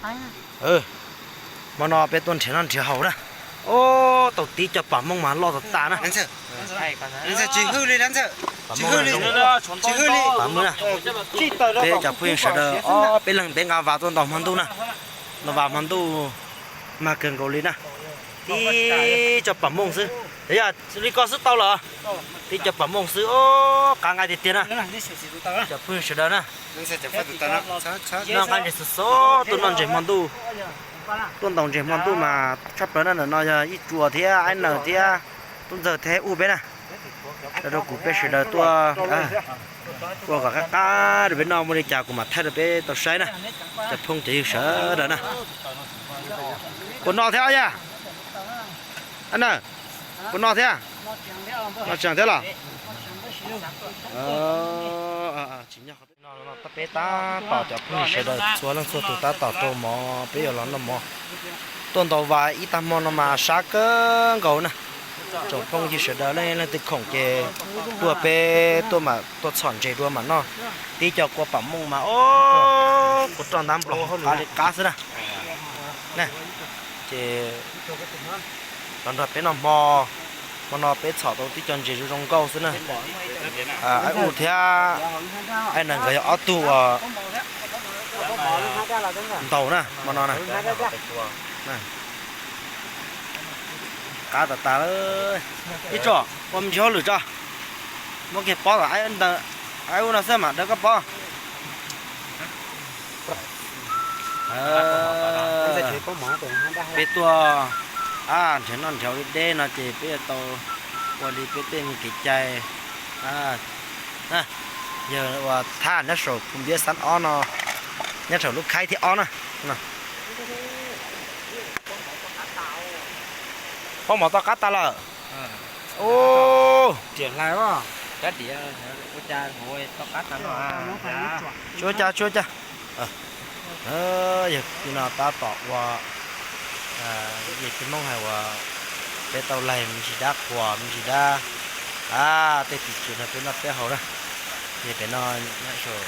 Hmo no peb tuaj nrhiav noj nrhiav haus na. Ub, tau tib co pam mooj mas loj tas tas na. Pam mooj na. Peb cov phooj ywg sawv daws ob peb leeg peb nqa vas tuaj ntaus hmo ntuj na. Ntaus vas hmo ntuj mag kawg nkaus li na. Tib co pam mooj xwb. Yog li koj xwb tau lawm. Tib co pam mooj xwb, ub, qab nqaij tiag tiag na. Cov phooj ywg sawv daws na, noj nqaij ntses xov xov tuaj noj ntses hmo ntuj. Tuaj ntaus ntses hmo ntuj mas tshaj plaws na. Ntawm no yog Ib Tsuas thiab Aib Nees thiab Tub Ntxawg thiab Ub peb na. Rau rau kuv peb sawv daws tuaj, ua kom qab qab rau peb noj, muaj li cas kuv mam thaij rau peb tau saib na. Cov phooj cov ywg sawv daws na. Puas no thiab os yawg? Puas no thiab? No tseem thiab los? Peb tab tom cov phooj ywg sawv daws txhua leej txhua tus tab tom rau mov, peb yuav los noj mov. Tuaj ntaus vas ib tag hmo no mas sab kawg nkaus na. Tsoom phooj ywg sawv daws leej leej twg khoom ces tuaj peb tuaj mam tuaj txhom ntses dua mam noj. Tib co kua pam mooj mas, ub, kua roj ntab nplos qab li qab xwb na. Ces los nrog peb noj hmo. Hmo no peb txhom tau tib co ntses zoo zoo nkauj xwb na. Aib Ub thiab Aib Nees nkawd yog ob tug uas ntaus na hmo no na. Qab tas tas lawm. Ib tsoom ua me ntsis hauj lwm tso. Muab kiag pob tom Aib Ub no xwb mam dawb koj pob. Peb tuaj nrhiav noj nrhiav haus deb deb no ces peb yuav tau ua li peb tej me kev cai. Yog ua thaj nyob saum Phu Npiab Xab Ob no, nyob saum lub khaib thib ob na. Pob mov toj qab tas lawm. Ub, tsuab cas tsuab cas. Yog li no tab tom ua, yog tsis Hmoob hais uas peb tau laig me ntsis dab qhuas me ntsis dab, tej tis tswv no peb noj peb haus na. Ces pem no nyob saum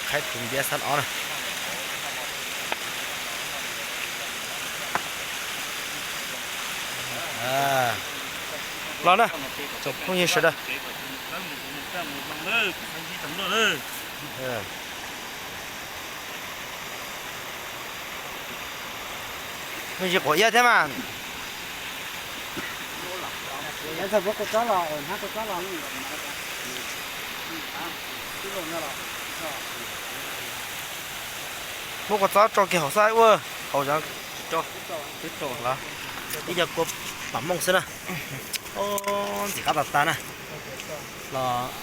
khaib Phu Npiab Xab Ob na. Los na, tsoom phooj ywg sawv daws. Me ntsis quav iab thiab mas. Muab kua txob tso kiag hauv xwb ua, hauv, ib co kua pam mooj xwb na. Ntxim qab tas tas na. Los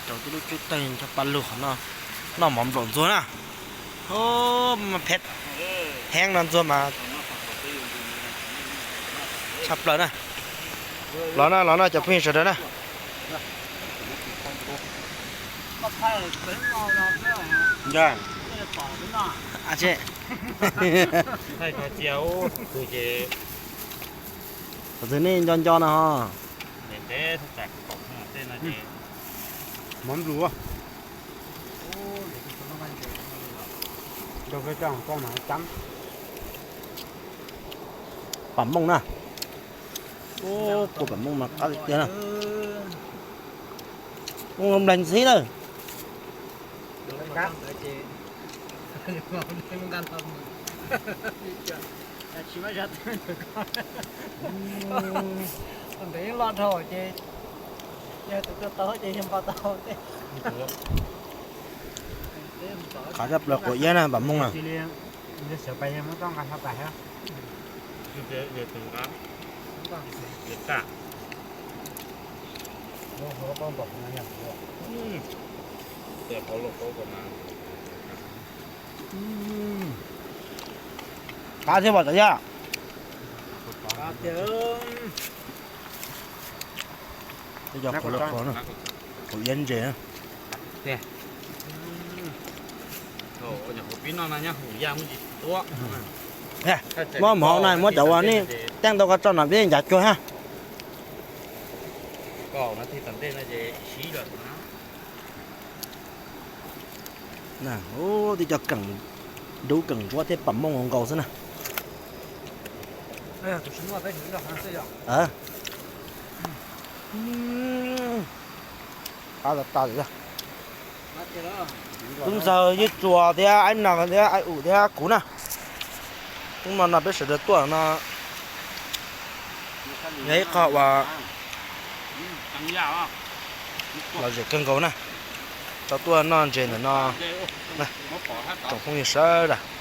rau tib lub cub tawg nrog paj lug qhov no, noj mov nplaum ntxuag na. Phem heev no ntxuag mas tshaj plaws na. Los na, los na cov phooj ywg sawv daws na. Qhov twg nej nco nco no ho? Mov nplum. Pam mooj na. Kua pam mooj mas qab tiag tiag na. Mooj nplaig ntxhib lawm. Ntev loj dhau ces yog tus tuaj tau ces yog npau taus. Qab tshaj plaws quav iab na pam mooj na. Qab thiab pom tawm yaj. Quav iab ntses. Muab mov na, muab cov uas nej teeb tau ko tso no peb ncav cuag hab. Ub, tib co keem Dub kawm ntsuab thiab pam mooj nkaus xwb na. Qab tas tas. Tub ntxawg, Yeej Tsuas thiab Aib Nas thiab Aib Um thiab kuv na. Hnub no no peb sawv daws tuaj no yog ib qho uas lom zem kawg nkaus na. Tau tuaj noj ntses ntawm no, tsoom phooj ywg sawv daws.